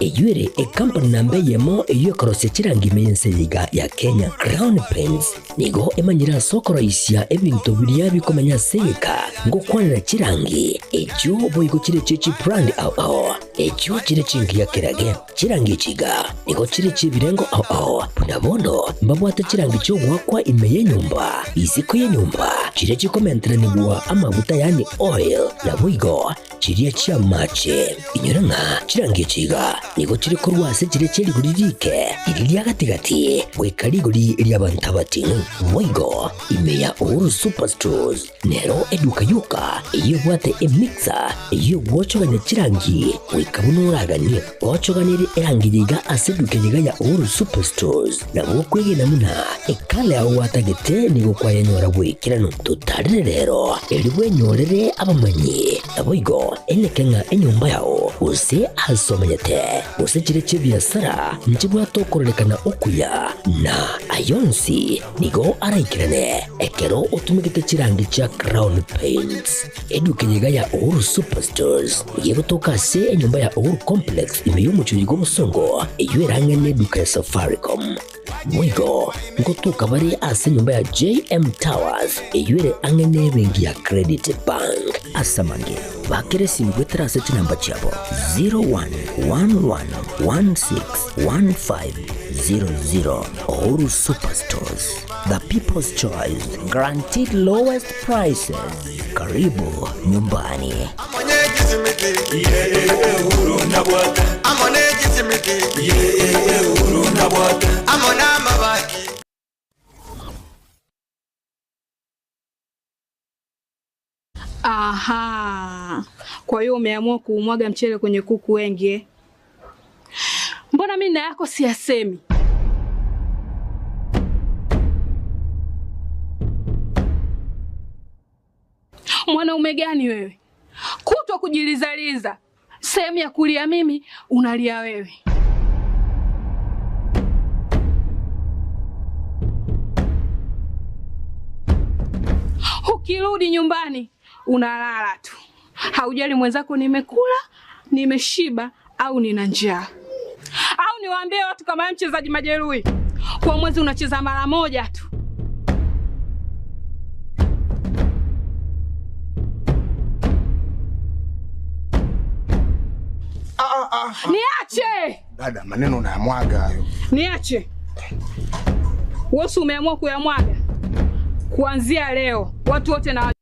Eyio ere ekampani namba eyemo eyio ekorosia chirangi ime y'ense eye iga ya Kenya. Crown Paints nigo emanyire ase okoroisia ebinto biria bikomenya ase egeka ngokwanera chirangi echio boigo chire chie chibrand ao ao echio chire chingiya kerage. Chirangi echi iga nigo chire chi'ebirengo ao ao, buna bono mbabwate chirangi chi'ogoakwa ime y'enyomba, isiko y'enyomba, chiria chikomenteranigwa amaguta yaani oil, naboigo chiria chi'amache. Inyora ng'a chirangi echi iga nigo chire korwa ase chiria chie rigori riike, riria ria gati-gati, goika rigori ri'abanto abating'u. Boigo ime ya Uhuru Superstores Nero eduka yoka eyio ebwate emixer eyio egwochogania chirangi goika buna oraganie. Gochoganerie erangi yiga ase eduka yiga ya Uhuru Superstores nabo okwegena buna ekala yao gwatagete nigo kwayenyora bw'ekeranu. Totarere rero erio bwenyorere abamanyi naboigo eneke ng'a enyomba yao gose ase omanyete gose chire chi'ebiasara nchibwate okororekana okuya na ayonsi Nigo araikerane ekero otumegete chirangi chia Crown Paints. Eduka eye iga ya Uhuru Superstores nigo egotoka ase enyomba ya Uhuru Complex ime y'omochie oyo bw'obosongo eyio erang'ane eduka ya Safaricom. Boigo ngotoka bare ase enyomba ya JM Towers eyio ere ang'e n'ebenki ya Credit Bank. Ase amange, bakera esimi goetera ase chinamba chiabo 0111161500. Uhuru Superstores, the people's choice, guaranteed lowest prices. Karibu nyumbani. Aha, kwa hiyo umeamua kuumwaga mchele kwenye kuku wengi eh? Mbona mimi na yako siyasemi? Mwanaume gani wewe, kutwa kujilizaliza, sehemu ya kulia mimi unalia wewe. Ukirudi nyumbani unalala tu, haujali mwenzako nimekula, nimeshiba au nina njaa. Au niwaambie watu kama mchezaji majeruhi, kwa mwezi unacheza mara moja tu. Ah, ah, ah. Niache Dada, maneno unayamwaga hayo. Niache. Wewe umeamua kuyamwaga? Kuanzia leo watu wote na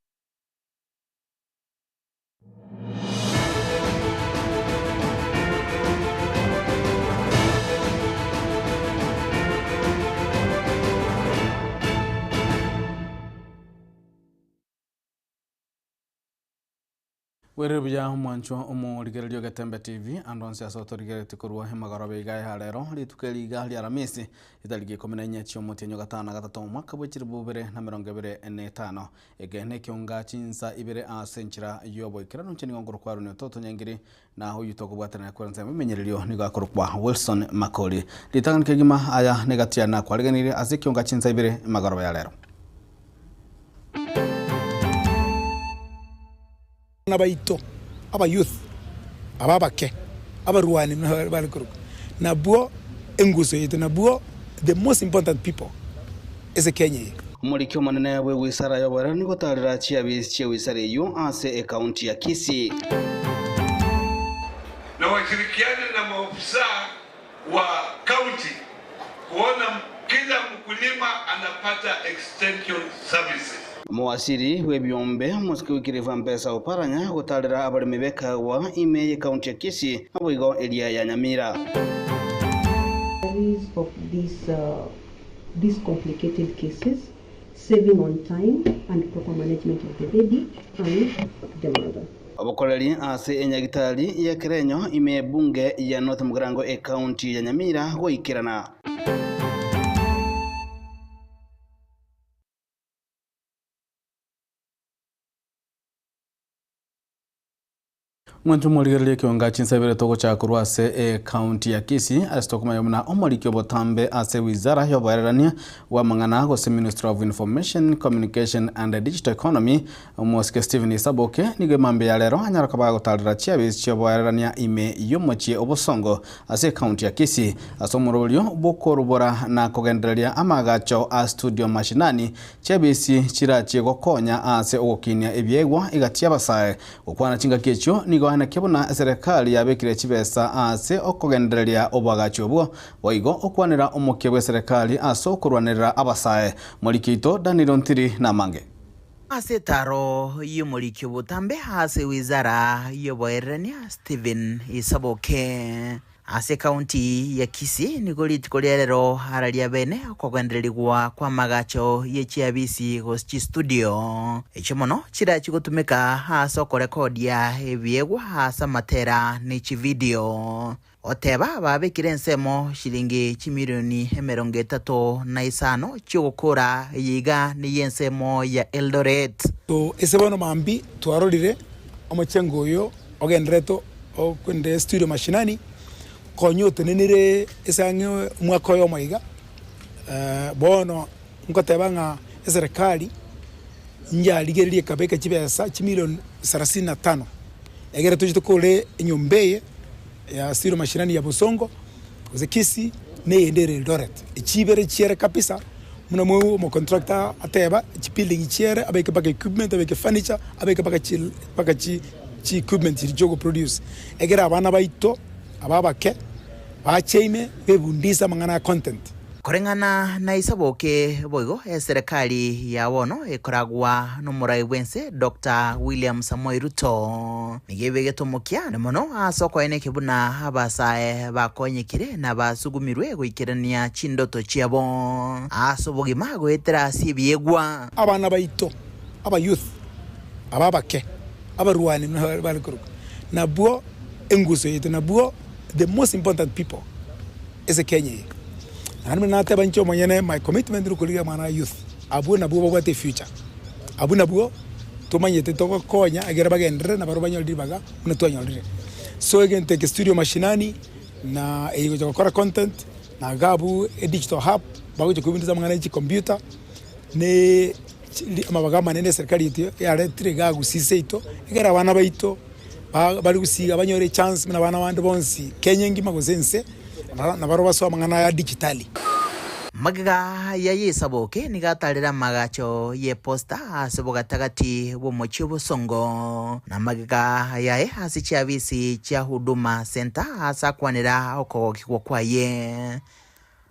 Bwerire buya omwanchwa omorigereria o Getembe TV, ande onsi ase otorigereretie korwa emagoroba iga ya rero, rituko eri iga ria Aramisi, etariki ikomi na inye chi'omotienyi o gatano na gatato omwaka bwe chilifu bibere na emerongo ebere na etano. Eke nekionga chinsa ibere ase enchera y'oboikeranu, inche nigo nkorokwa Aroni Ototo Nyangiri, na oyio tokobwatanera kore ensemo emenyererio nigo akorokwa Wilson Makori. Ritang'ani kegima aya negati yane nakwariganirie ase ekionga chinsa ibere emagoroba ya rero. Abana baito aba youth aba abake abarwani buna bare korokwa nabwo enguso yaito nabwo the most important people ase Kenya eye. Omoriki omonene bw'ewisara y'oboerani gotaarera chiabisi chi'ewisara eyio ase ekaunti ya Kisii. Na washirikiane na maofisa wa county kuona kila mkulima anapata extension services. Omowasiri bw'ebiombe omosike bw'ekirifu Mpesa Oparanya gotaarera abaremi b'ekaagwa ime y'ekaunti ya Kisii naboigo eria ya Nyamira. of these, uh, these complicated cases, saving on time and proper management of the baby and the mother. Obokoreri ase enyagitari y'ekerenyo ime y'ebunge ya North Mugirango ekaunti ya Nyamira goikerana. Mwancho morigereria ekionga chinsebere togochaka korwa ase ecounty ya Kisii ase tokomanya buna omoriki obotambe ase wizara y'oboererania bw'amang'ana gose Ministry of Information, Communication and Digital Economy Omosike Stephen Isaboke nigo emambia ya rero anyara koba agotarera chiabisi chi'oboererania ime y'omochie obosongo ase ecounty ya Kisii ase omoroberio bw'okorubora na kogendereria amaagacho a studio mashinani chiabisi chirachie gokonya ase ogokinia ebiegwa egati y'abasae. Gokwana chingaki echio nigo aenekia buna eserekari yabekire chibesa ase okogendereria oboagachi obwo, boigo okwanera omokia bw'eserekari ase okorwanerera abasae. Moriki oito Daniel Ontiri namange. Ase etaro y'omoriki obotambe ase wizara y'oboererania Stephen Isaboke ase ekaunti ya Kisii nigo rituko ria rero araria bene okogendererigwa kw'amagacho ye chiabisi gose chistudio echio mono chirachi gotumeka ase okorekodia ebiegwa ase amatera ne chividio. Oteba babekire ensemo shilingi chimilioni 35 chi'ogokora eye iga ney'ensemo ya Eldoret. Ase bono mambia twarorire omochengo oyo ogendererete okwende studio mashinani konya otenenire ase ang'e omwaka oyomo iga. Bono nkoteba ng'a eserekari njarigererie ekabeka chibesa chimilioni sarasini na tano egere toche tokore enyomba eye ya studio mashinani ya Bosongo gose Kisii na eyende ere Eldoret. Echi ibere chiere kabisa buna omocontractor ateba chibuilding chiere abeke mpaka equipment abeke furniture abeke mpaka chi mpaka chi chi equipment chiria chia ogoproduce egere abana baito aba abake bache ime bebundise amang'ana a content. Koreng'ana na Isaboke boigo eserekari ya bono ekoragwa nomorai bwense Doctor William Samoei Ruto nigo ebegete omokia mono ase okoeneki buna abasae bakonyekire na basugumirwe goikerania chindoto chiabo ase obogima goetera ase ebiegwa. Abana baito aba youth aba abake abarwani buna bare korokwa nabwo enguso yaito nabwo the most important people ase Kenya eye. Naende buna nateba inche omonyene my commitment nokorigia amang'ana a youth, abwo nabwo babwate efuture, abwo nabwo tomanyete togokonya ekero bagenderere nabarobwo banyore ribaga buna twanyorire. So egento eke studio mashinani na eye gocha gokora content na iga abwo edigital hub bagocha koebundisa amang'ana ya chicomputer ne amabaga amanene eserikari yaito yaretire iga gusii seito ekero abana baito bare gusii iga banyore echance buna abana bande bonsi Kenya engima gose ense. Nabarobwo basoe amang'ana aya digitali. Magega ya Yesaboke nigo atarire amagacho y'eposta ase bogatagati bw'omochie obosongo, na magega yaye ase chiabisi chia Huduma Centre ase akwanera okogokigwa kwaye.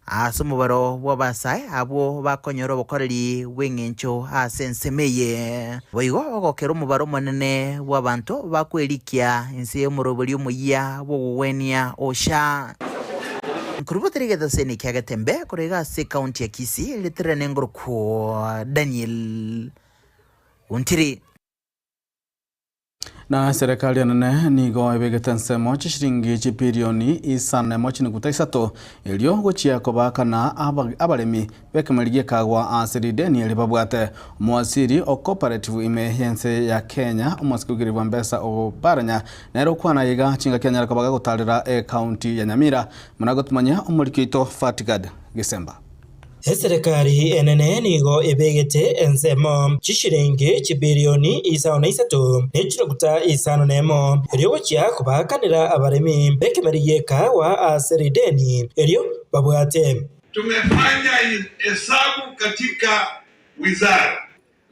Ase omobaro bw'abasae abwo bakonyora obokoreri bw'engencho ase ensemo eye, boigo ogokera omobaro omonene bw'abanto bakwerikia inse y'omoroberi omoyia bw'okogwenia Osha. Nkorubotere egetaseni kia Getembe korwa iga ase ekaunti ya Kisii ritirire nengorokwo Daniel Ontiri. Na eserekari enene nigo ebegete ensemo chishilingi chipirioni isano chinuguta isato erio gochia kobaakana abaremi b'ekemeri gi'ekagwa ase rideni eri babwate. Omowaziri o Cooperative ime y'ense ya Kenya omosikogiri bwa mbesa Oparanya nere okwana iga chingaki anyare koba gagotarera ecounty ya Nyamira buna gotumanyia omoriki oito Fatgard Gisemba. Eserekari enene nigo ebegete ensemo chishilingi chibilioni 53 ne chinuguta 51, erio gochia kobaakanera abaremi b'ekemeri gi'ekaagwa ase rideni erio babwate. Tumefanya hesabu katika wizara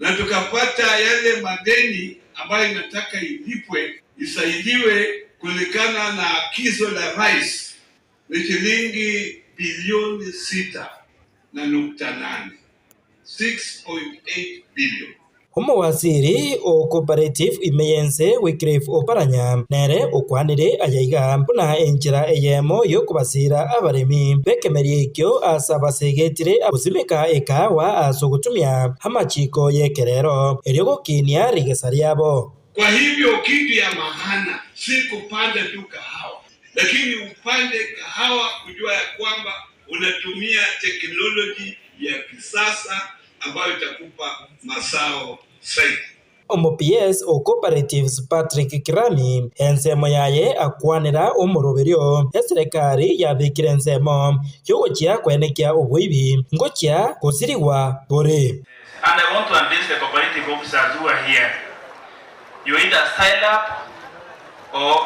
na tukapata yale madeni ambayo inataka ilipwe isaidiwe kulingana na agizo la rais ni shilingi bilioni 6.8, 6.8 billion. Omowaziri o Cooperative ime y'ense Wycliffe Oparanya nere okwanire ayaiga buna enchera eyemo y'okobasiira abaremi b'ekemeria ekio ase abasegetire gosimeka ekahawa ase ogotumia amachiko y'ekerero erio gokinia rigesa riabo. Kwa hivyo kitu ya maana si kupanda tu kahawa, lakini upande kahawa kujua ya kwamba unatumia teknoloji ya kisasa ambayo itakupa mazao zaidi. Omo PS o Cooperatives Patrick Kirami ensemo yaye akwanera omoroberio eserekari yabekire ensemo yogochia koenekia oboibi ngochia gosirigwa bore. And I want to address the cooperative officers who are here. You either style up or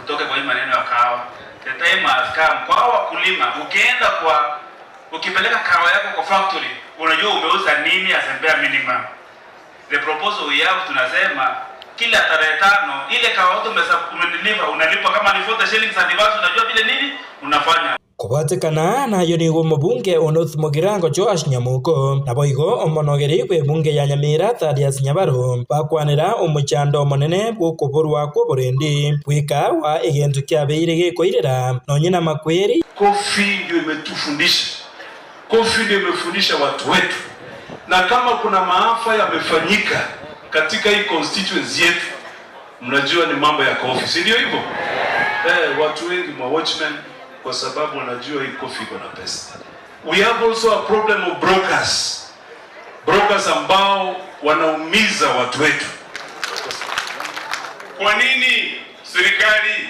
mtoke kwa hii maneno ya kahawa. The time has come. Kwa hao wakulima, ukienda kwa ukipeleka kahawa yako kwa factory, unajua umeuza nini as a bare minimum. The proposal we have tunasema kila tarehe 5 ile kahawa yote umedeliver unalipa kama ni 40 shillings advance, unajua vile nini unafanya. Kobwatekana nayo nigo omobunge o North Mugirango Joash Nyamuko naboigo omonogeri bwe ebunge ya Nyamira Thaddeus Nyabaro bakwanera omochando omonene bw'okoborwa kw'oborendi bw'ekahawa egento kiabeire gekoirera nonye na makweri. Coffee ndio imetufundisha, coffee ndio imefundisha watu wetu, na kama kuna maafa yamefanyika katika hii constituency yetu, mnajua ni mambo ya coffee, si ndio hivyo? Watu wengi mwa watchmen kwa sababu wanajua hii coffee iko na pesa. We have also a problem of brokers, brokers ambao wanaumiza watu wetu. Kwa nini serikali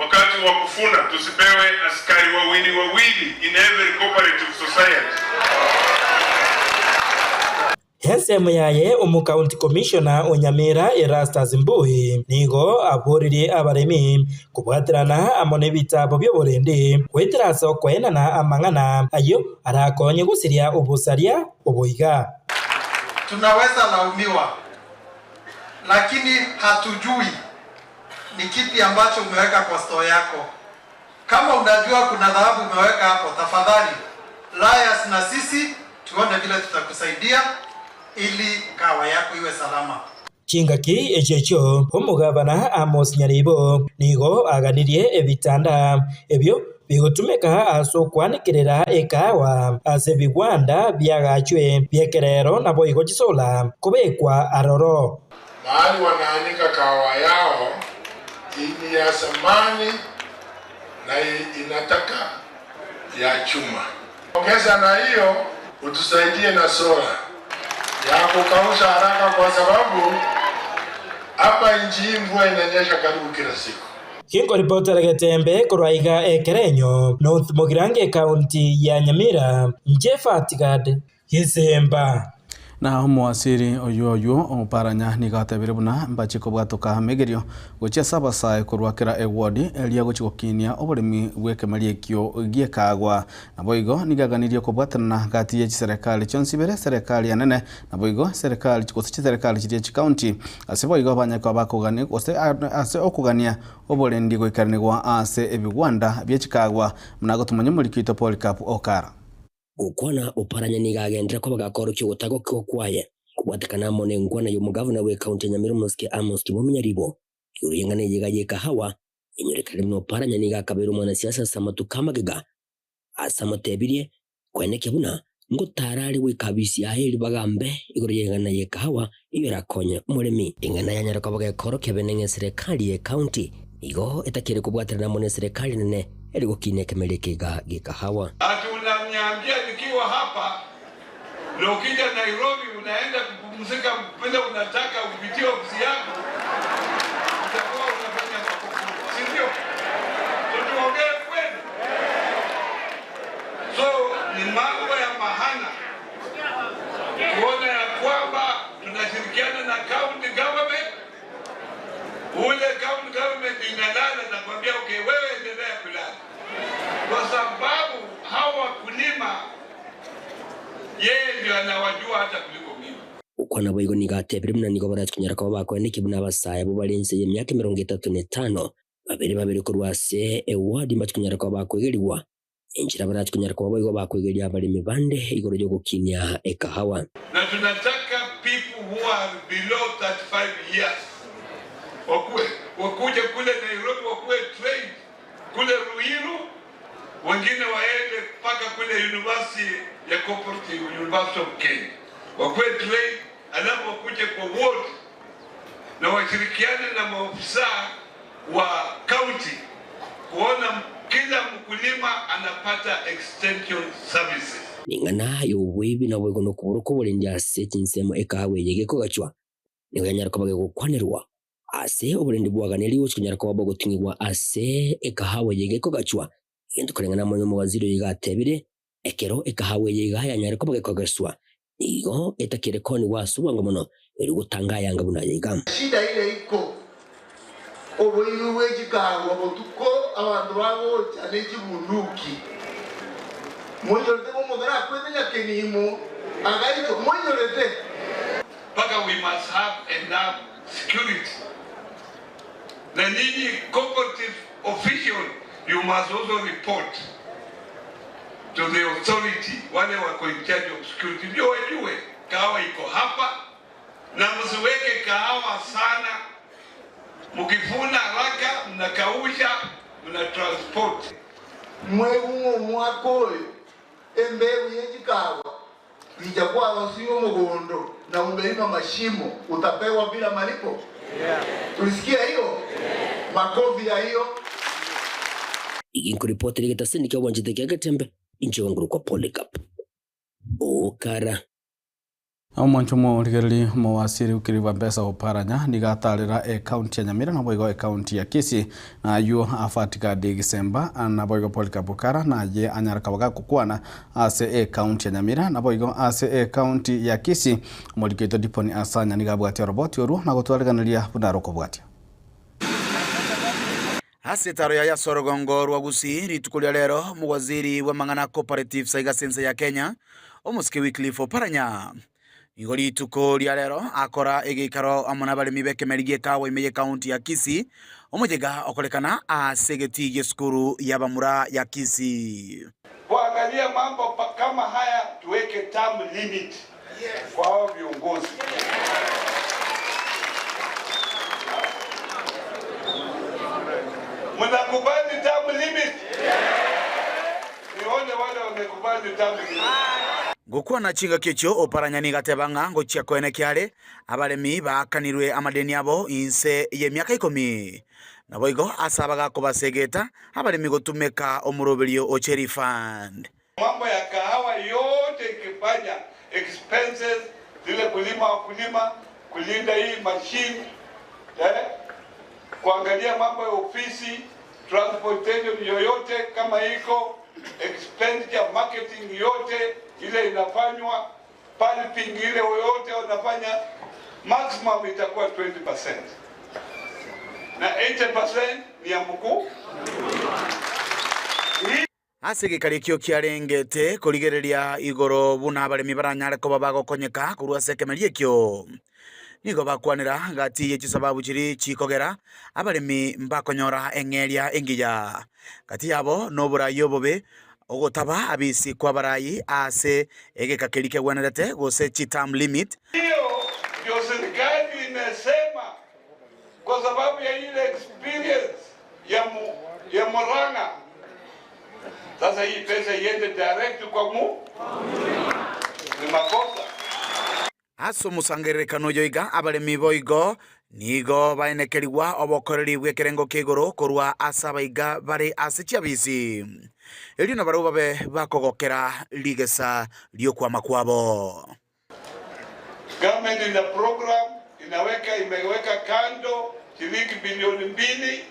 wakati wa kufuna tusipewe askari wawili wawili in every cooperative society? Ensemo yaye omu county commissioner o Nyamira Erastus Mbui nigo aboririe abaremi kobwaterana amo n'ebitabo by'oborendi gwetera ase okoenana amang'ana ayo arakonye gosiria obosaria oboiga. Tunaweza laumiwa, lakini hatujui ni kipi ambacho umeweka kwa store yako. Kama unajua kuna dhahabu umeweka hapo, tafadhali lias na sisi tuone vile tutakusaidia ili kahawa yako iwe salama. Chingaki echecho omugabana Amos Nyaribo nigo aganirie ebitanda ebyo bigotumeka ase okwanekerera ekahawa ase bigwanda biagachwe biekerero nabo igo chisola kubekwa aroro. Mahali wanaanika kahawa yao ni ya samani na inataka ya chuma. Ongeza na hiyo utusaidie na sola ya kukausha haraka, kwa sababu hapa nchi hii mvua inanyesha karibu kila siku. Kingo ripotera Getembe korwaiga Ekerenyo North Mugirango county ya Nyamira Njefatigad Gisemba. Na omoasiri oyo oyo oparanya nigatebire buna mbachiko bwatoka megerio gochia sabasae korwakera ewodi eria gochi gokinia oboremi bw'ekemeri ekio giekagwa naboigo nigaganirie kobwatanana gati ya chiserikali chionsi ibere serikali enene naboigo serikali gose chiserikali chiria chikaunti ase boigo abanyakwa bakogania gose ase okogania oborendi goikaranigwa ase ebigwanda bia chikagwa muna gotumanya omorikito Polycarp Okara. Gukwana oparanya nigagendera kwa bagakorokia ogotagokio kwaye kobwatekana amo na engwana ya omogavana bwa ekaunti ya Nyamira omosike Amos Kimomi Nyaribo igoro y'eng'ana eyega ya ekahawa enyorekane buna oparanya niga akabera omwanasiasa ase amatuko amagega ase amotebirie kwenekia buna ngotarari goika abisi aye eri bagambe igoro y'eng'ana ya ekahawa iyo erakonya omoremi eng'ana yanyara koba gekorokia bene ng'a eserikali ya ekaunti igo etakire kobwaterana amo na eserikali nene eri gokinia ekemeri ekeiga gekahawa. Ati unaniambia nikiwa hapa na ukija Nairobi unaenda kupumzika vile unataka upitie ofisi yako, utakuwa unafanya makosa, si ndio? So tuongee kweli. So ni mambo ya maana kuona ya kwamba tunashirikiana na county government. Ule county government inalala na kuambia okay, wewe endelea kulala, kwa sababu hawa wakulima yeye ndio anawajua hata kuliko mimi. Ukwana boigo nigatebire buna nigo barachikinyara koba bakoeneki buna abasae bo bari ense ya emiaka 35 babere babere korwa ase ewadi mbachikinyara koba bakoegeriwa enchera barachikinyara koba boigo bakoegeria abaremi bande igoro ryogokinia ekahawa. Na tunataka people who are below 35 years wakuje kule Nairobi wakuwe trained kule Ruiru, wengine waende mpaka kule University ya Cooperative University of Kenya wakuwe trained, alafu wakuje kwa ward na washirikiane na maofisa wa county kuona kila mkulima anapata extension services. Ning'ana y'obwoibi na boigo nokobora okoborendi ase chinsemo ekahawa eye gekogachwa. Nigo yanyara koba gegokwanerwa ase oborendi bwaganerie gochia konyara koba bogoting'igwa ase ekahawa eye gekogachwa, egento koreng'ana amo nomowaziri oyo iga atebire, Ekero ekahawa eye iga yanyare koba gekogeswa, nigo etakire koonigwa ase obwango mono, erio gotanga ayanga buna aya iga. Shida ire iko, oboibi bwe chikaagwa botuko, abanto bagocha ne chibunduki. Moinyorete ng'a omonto nakwete nyakenimo agaitwa? Moinyorete? Mpaka we must have enough security na nyinyi cooperative official you must also report to the authority wale wako in charge of security ndio wajue kahawa iko hapa na msiweke kahawa sana mkifuna haraka mnakausha mna transport. Mwegung'u omwaka oyo embegu ye chikawa richa kwarosirie omogondo na umelima mashimo utapewa bila malipo? Tulisikia hiyo? Makofi ya hiyo. Inkoripotera egetaseni kia obwanchete kia Getembe, inche ngorokwa Polycarp Okara. Omwancho omorigereria omowasiri Ukiriba Mbesa Oparanya nigo atarera ecounty ya Nyamira naboigo ecounty ya Kisii na aywo Afatika Digisemba naboigo Polycarp Okara naye anyare koba gagokwana ase ecounty ya Nyamira naboigo ase ecounty ya Kisii. Omoriki oito Diponi Asanya nigo abwatie oroboti orwo na gotwariganeria buna rokobwatia. Ase etaro yaye ase orogongo rwa Gusii rituko ria rero, omowaziri bw'amang'ana a cooperatives aiga ase ense ya Kenya, omosike Wycliffe Oparanya, nigo rituko ria rero akora egeikaro amo nabaremi b'ekemeri gi'ekawa ime y'ecounty ya Kisii, omoyega okorekana ase egetii gi'esukuru y'abamura ya Kisii. Kuangalia mambo kama haya tuweke term limit kwa hao viongozi. Mnakubali term limit? Nione wale wamekubali term limit. Gokwana chingaki echio Oparanya nigo ateba ng'a ngochia koenekia are abaremi baakanirwe amadeni abo inse y'emiaka ikomi. Naboigo ase abagakobasegeta abaremi gotumeka omoroberio o Cherry Fund. Mambo ya kahawa yote ikifanya expenses zile kulima wakulima, kulinda hii machine eh, kuangalia mambo ya ofisi, transportation yoyote kama iko expenditure, marketing yote ile inafanywa, pulping ile yoyote wanafanya, maximum itakuwa 20% na 80% ni ya mkuu. Ase egekari ekio kiarengete korigereria igoro buna abaremi baranyare koba bagokonyeka korwa ase ekemeri ekio, nigo bakwanera gati ye chisababu chiria chikogera abaremi mbakonyora eng'eria engiya. Gati yabo noboraai obobe, ogotaba abisi kw'abaraai ase egeka keria kegwenerete gose chi-term limit. Hiyo ndio serikali imesema kwa sababu ya ile experience ya mu, ya Murang'a. Sasa hii pesa iende direct kwa mu ni makosa. Ase omosangererekano oyo iga abaremi boigo nigo baenekerigwa obokoreri bw'ekerengo kia igoro korwa ase abaiga bare ase chiabisi, erio nabarabwo babe bakogokera rigesa ri'okwama kwabo. Government ina program inaweka imeweka kando shilingi bilioni mbili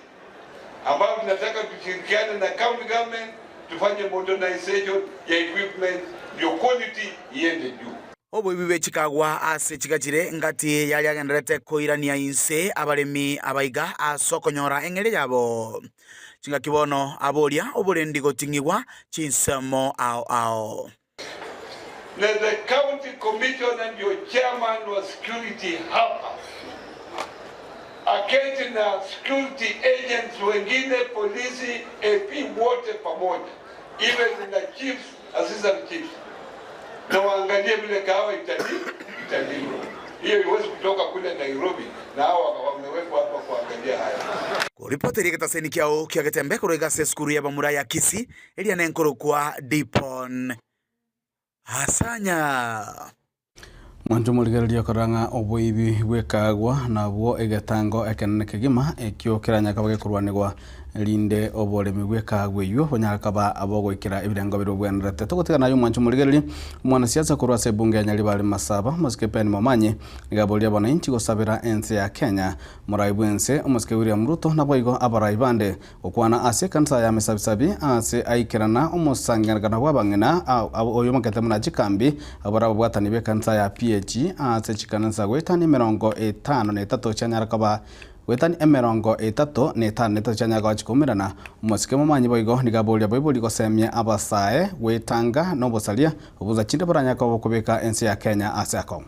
ambayo tunataka tushirikiane na county government tufanye modernization ya equipment ndio quality iende juu. Oboibi bwe chikagwa ase chigachire ngati yaria agendererete koirania inse abaremi abaiga ase okonyora eng'eria yabo. Chingaki bono aboria oborendi goting'igwa chinsemo ao ao. Na the county commissioner ndio chairman wa security hapa, aketi na security agents wengine, polisi, AP wote pamoja, even na chiefs, assistant chiefs, na waangalie vile kahawa italindwa. Hiyo iwezi kutoka kule Nairobi na hawa wamewekwa hapa kuangalia haya. Koripoteri egetaseni kiao kia Getembe korwa iga ase esukuru y'abamura ya Kisii eria nenkorokwa Dipon Asanya. Mwanche omorigereria okorora ng'a oboibi bw'ekaagwa nabwo egetango ekenene kegima ekio keranyare koba gekorwanigwa. Erinde oboremi bw'ekaagwa eyio bonyare koba bogoikera ebirengo biria bobwenerete. Togotiga naye omwancho omorigereria, omwanasiasa korwa ase ebunge ya Nyaribari Masaba, omosike Ben Momanyi, nigo aboria abananchi gosabera ense ya Kenya, omorai bw'ense omosike William Ruto naboigo abarai bande gokwana ase ekanisa ya Mesabisabi ase aikerana omosangererekano bw'abang'ina oyomokete buna chikambi abwo ababwatani b'ekanisa ya PAG ase chikanisa goetania 53 chianyara koba Goetania 33 chianyara gochia koumerana, omosike momanyi boigo nigo aboria abaibori gosemia abasae gwetanga nobosaria obusa chinde boranyare koba bokobeka ense ya Kenya ase akong'u.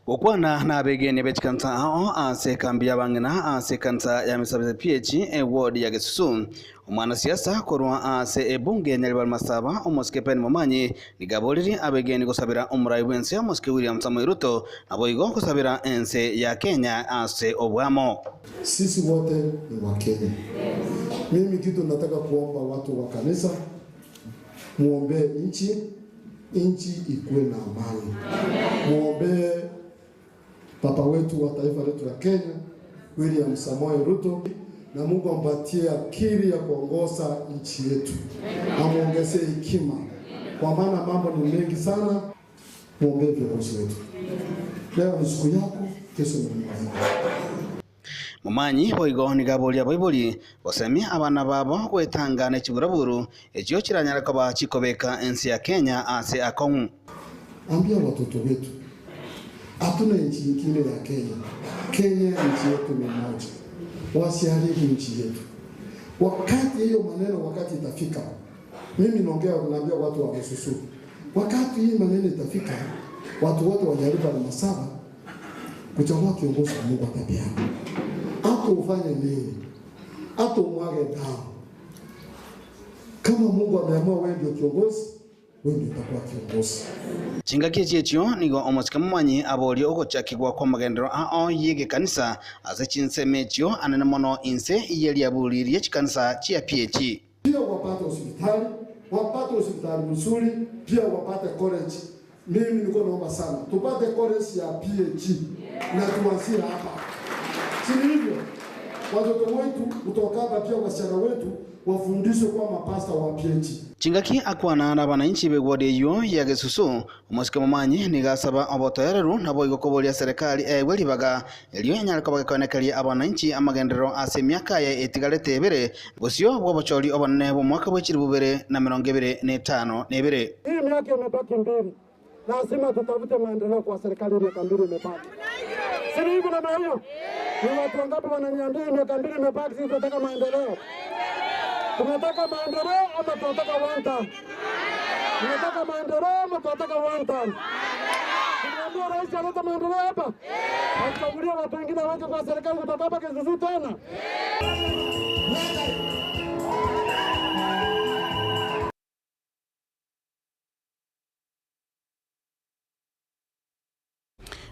Gokwana nabegeni be chikanisa ao ase ekambi y'abang'ina ase ekanisa ya Misabisa PAG eward ya Gesusu, Omwanasiasa korwa ase ebunge ya Nyaribari Masaba, omosike Ben Momanyi, nigo aboririe abegeni gosabera omorai bw'ense omosike William Samoei Ruto naboigo gosabera ense ya Kenya ase obwamo. Sisi wote ni Wakenya. Mimi kitu nataka kuomba watu wa kanisa, muombee nchi, nchi ikuwe na amani. Muombee papa wetu wa taifa letu la Kenya, William Samoei Ruto, na Mungu ampatie akili ya kuongoza nchi yetu, amuongezee hekima, kwa maana mambo ni mengi sana. Muombee viongozi wetu. Leo ni siku yako, kesho ni yangu. Momanyi boigo nigo aboria abaibori gosemia abana babo gwetanga ne chiburaburu echio chiranyare koba chikobeka ense ya Kenya ase akong'u. Ambia watoto wetu, hatuna nchi nyingine ya Kenya. Kenya nchi yetu ni moja, wasiharibu nchi yetu. Wakati hiyo maneno, wakati itafika, mimi naongea, naambia watu wa Gesusu, wakati hii maneno itafika, watu wote wa Nyaribari Masaba kuchagua kiongozi wa Mungu atapeana. Hata ufanye nini, hata umwage damu, kama Mungu ameamua wewe ndio kiongozi, wewe ndio utakuwa kiongozi. Chingaki echi echio nigo omosike momanyi aboria ogochakigwa kwa amagenderero ao ya egekanisa ase chinsemo echio anene mono inse iye riaburirie chikanisa chia PAG. Pia wapate hospitali, wapate hospitali mzuri, pia wapate college. Mimi nilikuwa naomba sana tupate college ya PAG na tuanzie hapa, si ni hivyo? Watoto wetu kutoka hapa, pia wasichana wetu wafundishwe kuwa mapasta wa PAG. Chingaki akwana na abananchi b'eward eyio ya Gesusu omosike momanyi nigo asaba obotoereru naboigo koboria serikali eegwe ribaga erio enyare koba gekoenekeria abananchi amagenderero ase emiaka eye etigarete ebere bosio bwa obochori obonene bwa omwaka bwa 2022. Hii miaka imebaki mbili, lazima tutafute maendeleo kwa serikali. Miaka mbili imebaki, si ni hivyo? Namna hiyo ni watu wangapi wananiambia hii miaka mbili imebaki, sisi tunataka maendeleo? Tunataka maendeleo ama tunataka one term? Tunataka maendeleo ama tunataka one term? Tunaambia rais alete maendeleo hapa, achagulie watu wengine aweke kwa serikali kutoka hapa Kisusu tena.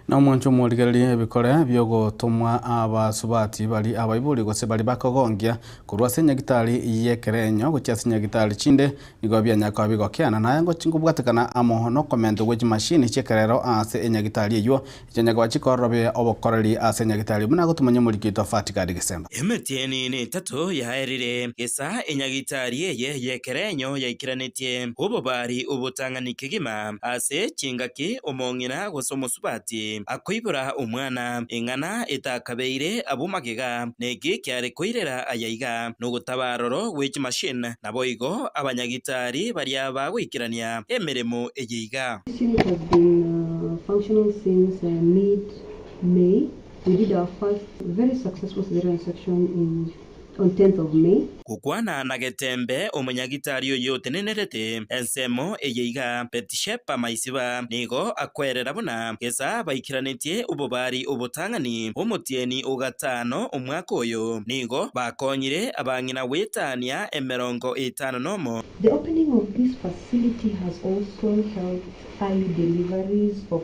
Na omwancho omorigereria ebikore biogotomwa abasubati bari abaibori gose bari bakogongia korwa ase enyagitari y'ekerenyo gochia ase enyagitari chinde nigo bianyakwa bigokeana naye ngobwatekana amo nokomento gwe chimashini chi'ekerero ase enyagitari eywo echianyakwa chikororobia obokoreri ase enyagitari buna gotumanya omorikito Fatikadi Gesemba. Emetieni ni etatu yaerire gesa enyagitari eye y'ekerenyo yaikeranetie obobari obotang'ani kegima ase chingaki omong'ina gose omosubati akoibora omwana eng'ana etakabeire abomagega neki kiare koirera ayaiga nogotabaroro gwe chimashini naboigo abanyagitari baria bagoikerania emeremo eyeiga. This unit has been functional since mid-May. We did our first very successful cesarean section on 10th of May. Gokwana na Getembe omonyagitari oyo otenenerete ensemo eyeiga Betishepa Maisiba nigo akwerera buna gesa baikeranetie obobari obotang'ani omotieni ogatano omwaka oyo nigo bakonyire abang'ina wetania 51. The opening of this facility has also helped early deliveries of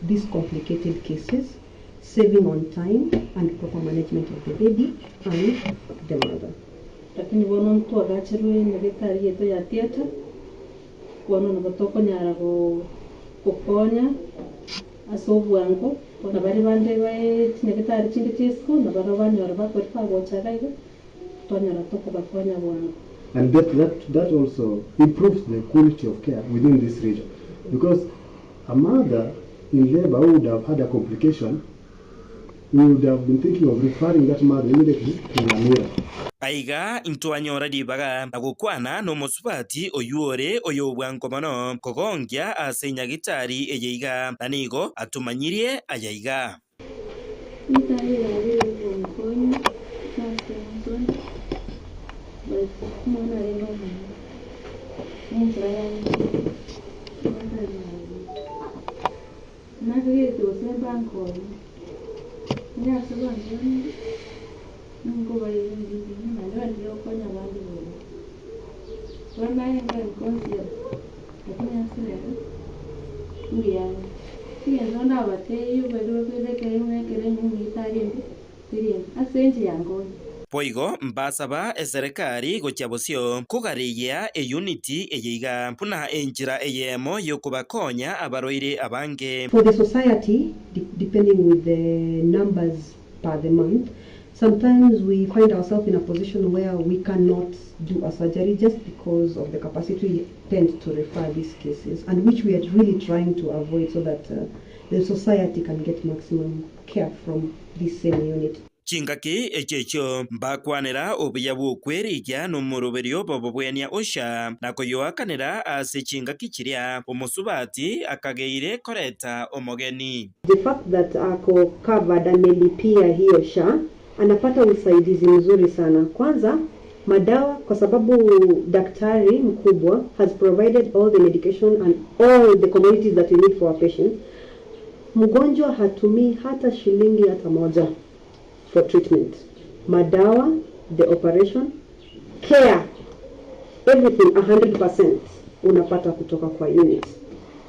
these complicated cases, saving on time and proper management of the baby and the mother. Lakini bono ntwagacherwe nyagitari yetu ya theatre, bono nabo tokonyara gokonya ase obwango. Bono baria bande bae chinyagitari chinde chia isiko, nabarabwo banyora bakoria bagocha iga iga, twanyora tokobakonya bwango. And that, that, that also improves the quality of care within this region. Because a mother in labor who would have had a complication, we would have been thinking of referring that mother immediately to Nyamira. Aiga intwanyora ribaga na gokwana nomosubati oyio ore oyobwango mono kogonkia ase enyagitari eye iga, na nigo atomanyirie aya iga. Boigo mbasaba eserekari gochia bosio kogareyia euniti eye iga buna enchera eyemo y'okobakonya abarwaire abange. For the society, de- depending with the numbers per the month, sometimes we find ourselves in a position where we cannot do a surgery just because of the capacity we tend to refer these cases, and which we are really trying to avoid so that the society can get maximum care from this same unit. Chingaki echio mbakwanera obuya bw'okwerigia n'omoroberio bw'obobwenia osha na koyoakanera ase chingaki chiria omosubati akageire koreta omogeni. The fact that ako covered amelipia hiyo SHA anapata usaidizi mzuri sana. Kwanza madawa, kwa sababu daktari mkubwa has provided all the medication and all the commodities that we need for our patients. Mgonjwa hatumii hata shilingi hata moja for treatment, madawa, the operation, care, everything 100% unapata kutoka kwa unit.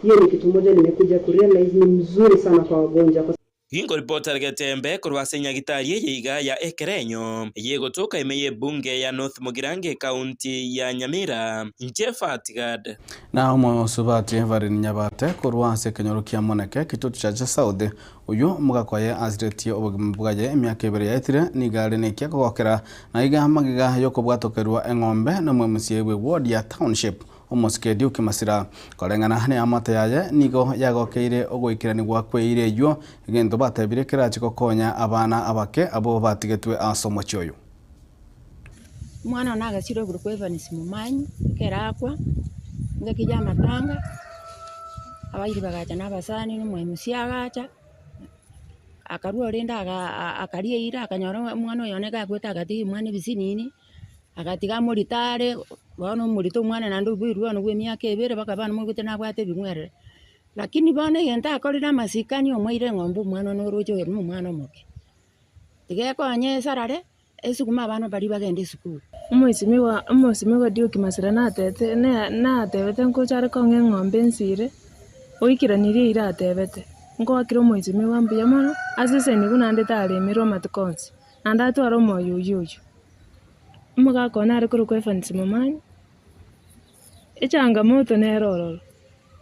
Hiyo ni kitu moja nimekuja kurealize ni mzuri sana kwa wagonjwa kwa Gingoripota Getembe korwa ase nyagitari eye iga ya Ekerenyo eye ime ye bunge ya North Mugirango county ya Nyamira nche Fatigad. Na omosubati Evelyn Nyabate korwa ase ekenyoro kia Moneke Kitutu Church South oyo omogakoye asiretie obogima bwaye emiaka ebere yaetire niga are nekia kogokera na iga magiga yokobwatokerwa eng'ombe na omwemusie bwe ward ya township omosikedi okimasira koreng'ana na amate yaye nigo yagokeire ogoikeranigwa kweire eywo egento batebire kerachi gokonya abana abake abo batigetwe ase omochi oyo. Omwana one agachire igoro kwa Evans Momanyi, ekero akwa, engaki ya amatanga, abairi bagacha na abasani na omoemusia agacha, akarwa rende aga akaria eira akanyora omwana oyo one gakwete agatiga omwana ebisinini, agatiga amorito are, bono omorito omwana naende oboirwe bono bwa emiaka ebere mpaka bono moigwete nabwate ebing'werere. Lakini bono egento akorire amasikani omoire eng'ombe omwana one oroche oyo na omwana omoke. Tiga ekonye esarare, esukuma abana baria bagende esukuru. Omoisimigwa omoisimigwa Duke Masira natete ne natebete nkocha are kong'a eng'ombe ensire, oikeranirie eira atebete, nkoakera omoisimigwa mbuya mono, ase esenigo naende taremerwe amatuko onsi, naende atware omoyo oywo oywo. Omogaka one are korokwa Evans Momanyi, echangamoto nere ororo,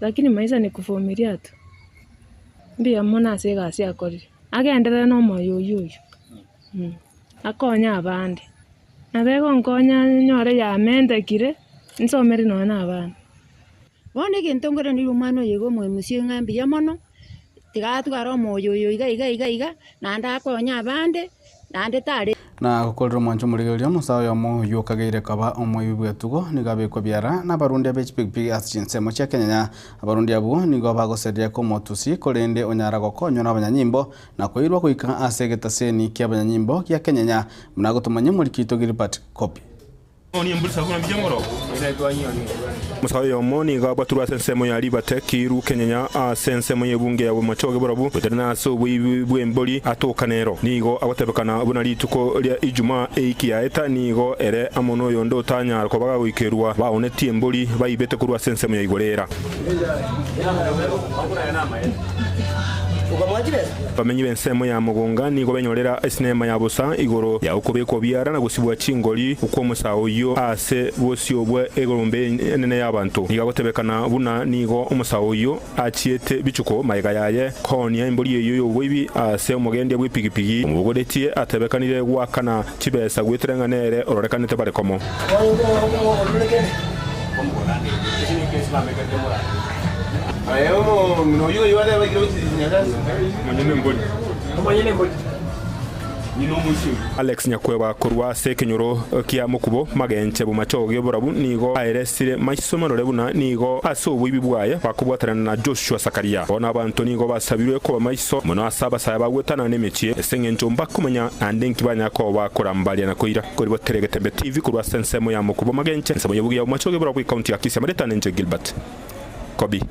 lakini maisha ni kuvumilia tu. Mbuya mono ase egasi akorire, agenderere na omoyo oywo oywo akonye abande, nabo egonkonya nyore yamentekire, nsomere nonya na abana. Bono egento nkoraneri omwana oyo iga omoemusia ng'a mbuya mono, tiga atware omoyo oyo iga iga iga iga, naende akonye abande, naende tare. Na gokorera omwancho omorigereria omosae oyomo oyio okageire koba omoibi bw'etugo nigo abekwa biara nabarundi abe chipigipigi ase chinsemo chia Kenyanya. Abarundi abwo nigo bagoseria komotusi korende onyara gokonywa nabanyanyimbo na koirwa goika ase egetaseni ki'abanyanyimbo gia Kenyanya buna agotomanya omorikito Gilbert Kopi. Omosae oyomo nigo abwatirwe ase ensemo ya Ribate, Kiiru, Kenyenya ase ensemo y'ebunge ya Bomachoge Borabu, goetera ase oboibi bw'embori atoka nero. Nigo agotebekana buna rituko ria Ijumaa eiki yaeta nigo ere amo noyonde otanyara koba gagoikerwa baonetie embori baibete korwa ase ensemo ya igoro era. Abamenyi b'ensemo ya Mogonga nigo benyorera esinema ya bosa igoro ya okobekwa biara na gosibwa chingori kw'omosaa oyio ase bosio bwe egorombe enene y'abanto. Nigo agotebekana buna nigo omosaa oyio achiete bichuko magega yaye koonia embori eyio y'oboibi ase omogendia bw'epigipigi omobogoretie atebekanire goakana chibesa goetera ng'a nere ororekanete bare komo. Alex Nyakweba korwa ase ekenyoro kia Mokubo, Magenche, Bomachoge, Borabu nigo aeresire maiso marore buna nigo ase oboibi bwaye bakobwatanana na Joshua Sakaria. Bono abanto nigo basabirwe koba maiso mono ase abasae bagwetana nemechie ase engencho mbakomanya naende nki banyara koba bakorambaria na koira. Koribotere Getembe TV korwa ase ensemo ya Mokubo Magenche, ensemo y'obugia Bomachoge Borabu ekaunti ya Kisii Amareta nenche Gilbert Kobi.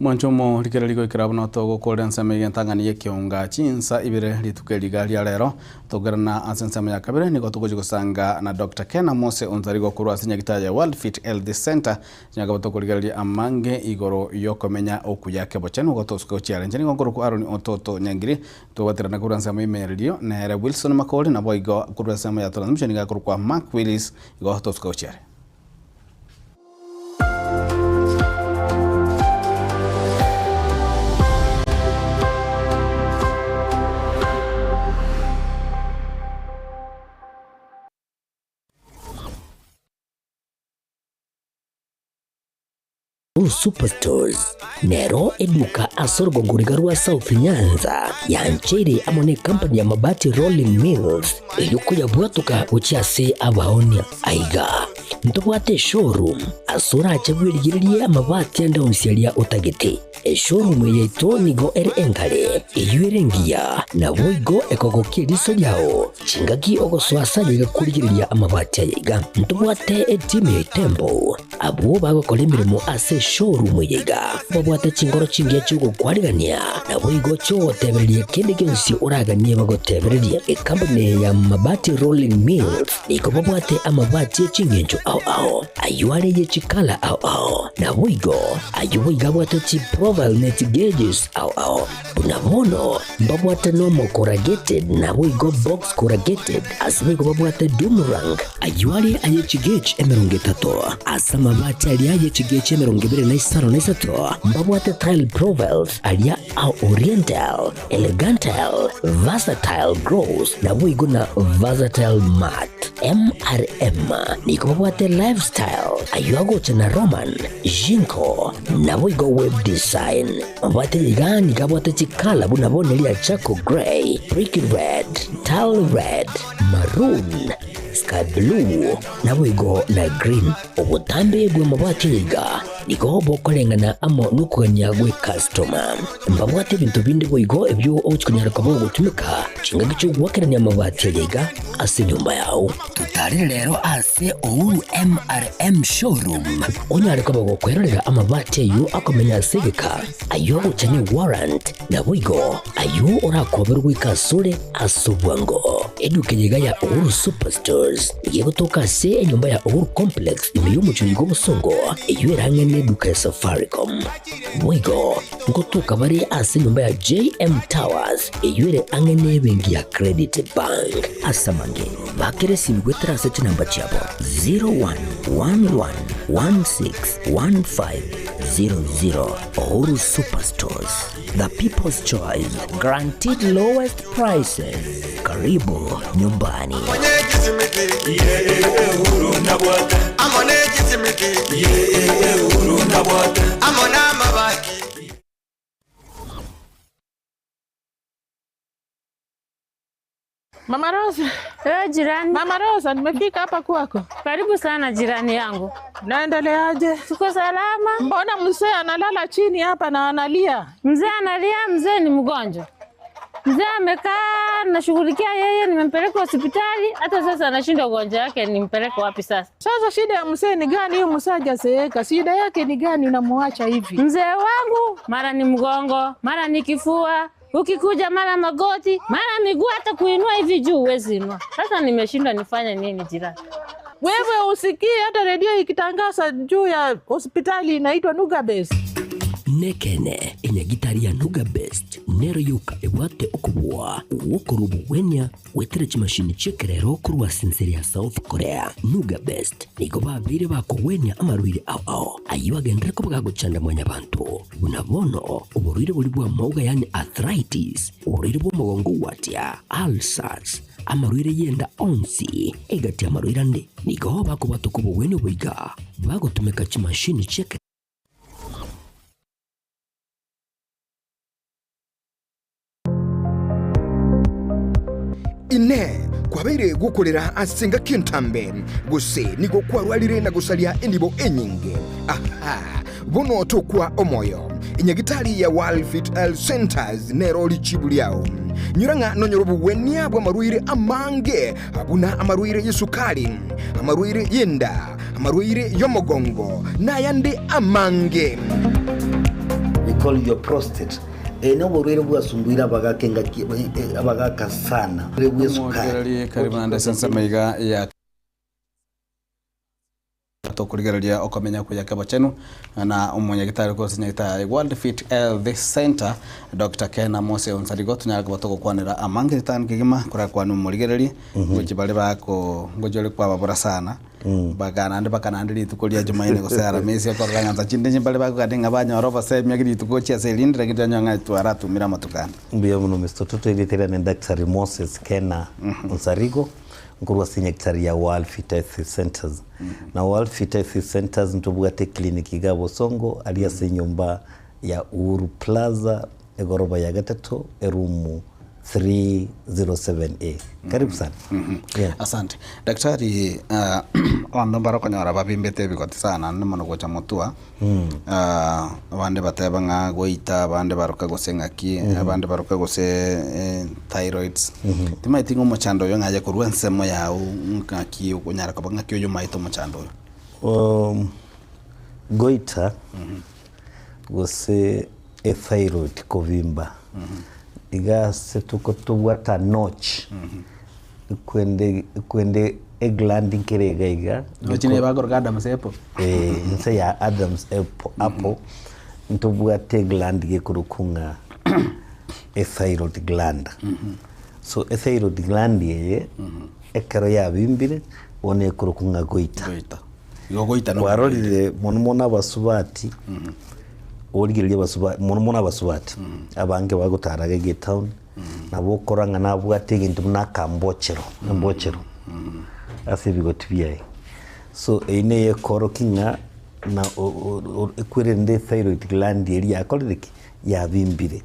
Mwanche omorigereria goikera buna togokorera ensemo eye entang'ani y'ekeunga chinsa ibere rituko eri iga ria rero. Togerana ase ensemo ya kabere nigo togochia gosanga na Doctor Ken Amose Onzarigo korwa ase nyagitari ya World Fit Health Centre. Nigo tokorigereria amange igoro y'okomenya okuya kebochenu gotosuka gochia are. Inche nigo nkorokwa Aaron Ototo Nyangiri togwaterana korwa ensemo y'emeererio nere Wilson Makori naboigo korwa ensemo ya transmission nigo akorokwa Mark Willis igo tosuka gochia are. Uhuru Superstores nero eduka ase orogongo riga rwa South Nyanza yancheire amo ne company ya Mabati Rolling Mills erio koyabwatoka gochia ase abaonia. Aiga ntobwate eshowroom ase orache bwerigererie amabati ande onsi aria otagete. Eshowroom yaito nigo ere engare, eyio ere engiya, naboigo ekogokia eriso riao chingaki ogosoa ase ayaiga korigereria amabati ayaiga. Ntobwate etimu ya Itembo Abwo bagokora emeremo ase eshowroom eye iga babwate chinkoro chingiya chi'ogokwarigania, naboigo chi'ogotebereria kende gionsi oraganie bagotebererie. Ekampuni eye ya Mabati Rolling Mills nigo babwate amabati e ching'encho ao ao, ayio are ye chikala ao ao, naboigo ayio boigo abwate chiprofile ne chigeges ao ao. Buna bono mbabwate nomo corrugated naboigo box corrugated, ase boigo babwate doom rank, ayio are aye chigauge 30, ase amabati aria aye chigauge 23, mbabwate tile profiles aria a oriental, elegantal, versatile gross, naboigo na versatile matte. MRM nigo babwate lifestyle, ayio agocha na Roman, Jinko, naboigo web design. Mabwate iga nigo abwate chikala buna bono eria charcoal grey, brick red, tile red, maroon, sky blue, naboigo na green. Obotambe bw'amabwate iga nigo bokoreng'ana amo nokogania gw'ecustoma. Mbabwate ebinto binde boigo ebio ogochia konyara koba ogotumeka chingaki chi'ogoakerania amabati aya iga ase enyomba yao. Totarere rero ase Uhuru MRM Showroom onyare koba gokwerorera amabati ayio akomenya ase egeka, ayio agocha ne warrant, naboigo ayio orakoberwe goika asore ase obwango. Eduka eye iga ya Uhuru Superstores nigo egotoka ase enyomba ya Uhuru Complex ime y'omochie oiga obosongo, eyio ere ang'e neduka ya Safaricom. Boigo ngotoka bare ase enyomba ya JM Towers eyio ere ang'e nebenki ya Credit Bank. Ase amange, bakera esimi goetera ase chinamba chiabo 0111161500. Uhuru Superstores, the people's choice, guaranteed lowest prices. Karibu nyumbani. Mama Rosa. Eh, jirani. Mama Rosa, nimefika hapa kwako. Karibu sana jirani yangu. Naendeleaje? Tuko salama. Mbona mzee analala chini hapa na analia? Mzee analia, mzee ni mgonjwa. Mzee amekaa nashughulikia yeye, nimempeleka hospitali, hata sasa anashindwa ugonjwa wake, nimpeleke wapi sasa? Sasa shida ya mzee ni gani? Huyu mzee hajazeeka, shida yake ni gani unamuacha hivi? Mzee wangu mara ni mgongo, mara ni kifua, ukikuja mara magoti, mara miguu, hata kuinua hivi juu huwezi inua. Sasa nimeshindwa nifanye nini jirani? Wewe usikii hata redio ikitangaza juu ya hospitali inaitwa Nuga Best. Nekene enyagitari ya Nuga Best. Nero yoka ebwate okobua gw'okorua obogwenia goetera chimashini chi'ekerero korwa ase ense ya South Korea. Nuga Best nigo babeire bakogwenia amarwaire ao ao ayio agenderere koba gagochanda mwanyabanto, buna bono oborwaire boria bw'amauga yaani arthritis, oborwaire bw'omogongo gwatia, ulcers, amarwaire y'enda onsi, egati y'amarwaire ande. Nigo bakobwatwa kobogwenia oboiga bagotumeka chimashini chi'ekerero. Inee! Kwabeire gokorera ase engaki entambe, gose nigo kwarwarire na gosaria enibo enyinge? Aha! Bono tokwa omoyo. Enyagitari ya World Health Centers nero richibu riao. Nyora ng'a nonyore obogwenia bw'amarwaire amange buna amarwaire y'esukari, amarwaire y'enda, amarwaire y'omogongo, na ayande amange. We call your prostate. Eye noborwaire bwasumbuire abagaka engaki abagaka sana. Bw'esukari. Omorigereria karibu naende ase ensemo iga ya tokorigereria okomenya okuya kebochenu na omonyagitari korwa ase nyagitari World Fit Health Center Dr. Ken Amose Onsarigo tonyare koba togokwanera amange ritang'ani kegima korakwane omorigereria ngochi bare bako ngochi ore kwababora sana Baka naende baka naende rituko ria Jumaine gose Aramisi okorora ng'a nsa chinde chimbare bakogania ng'a banyore obosemia rituko gochia ase erinde lakini twanyora ng'a twaratumire amatuko ande. Mbuya mono Mister Toto, erieta riane Daktari Moses Kena Onsarigo, nkorwa ase nyagetari ya World Fit Health Centers. Na World Fit Health Centers ntobwate eclinic iga Bosongo aria ase enyomba ya Uhuru Plaza egoroba ya gatato eroom 307A. Karibu sana. Yeah. Asante. Daktari, ah, abanto mbare okonyora babimbete ebigoti sana naende mono gocha motua. Ah, abande bateba ng'a goita, abande baroka gose ng'aki, abande baroka gose eh, thyroids. Timanyeti ng'a omochando oyo ng'aye korwa ensemo yao ng'aki okonyara koba ng'aki oyomaete omochando oyo. Goita gose ethyroid kobimba, iga ase tobwate notch, ekwende ekwende egland nkere iga iga. Notch nigo bakoroka Adam's apple. Eh, inse ya Adam's apple, apple ntobwate egland gekorokwa ng'a ethyroid gland. So ethyroid gland eye, ekero yabimbire, bono ekorokwa ng'a goita. Goita. Igo goita no Kwarorire mono mono abasubati, origereria abasubati, mono mono abasubati, abange bagotara iga etown, nabo okorora ng'a nabwate egento buna akambochero, embochero, ase ebigoti biaye. So eyio neye ekorokia ng'a na o- o- ekwerende ethyroid gland eria yakorire ki? Yabimbire.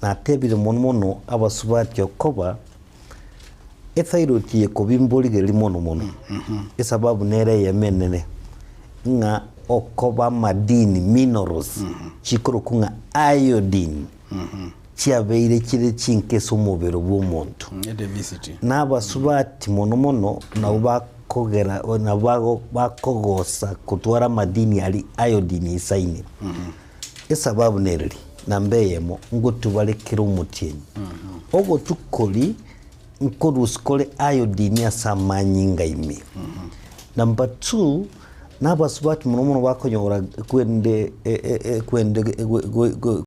Natebire mono mono abasubati okoba. Ethyroid ekobimba origereria mono mono, esababu nere eyemo enene, ng'a okoba amadini, minerals, chikorokwa ng'a iodine, chiabeire chire chinke ase omobere bwa omonto. Na abasubati mono mono nabo bakogera nabo bago bakogosa kotwara amadini aria iodine eisaine. Esababu nereri, namba eyemo, ngotubare kera omotienyi. Ogotwa koria nkorusia kore iodine ase amanyinga ime. Number two, nabasubati mono mono bakonyora kwende kwende.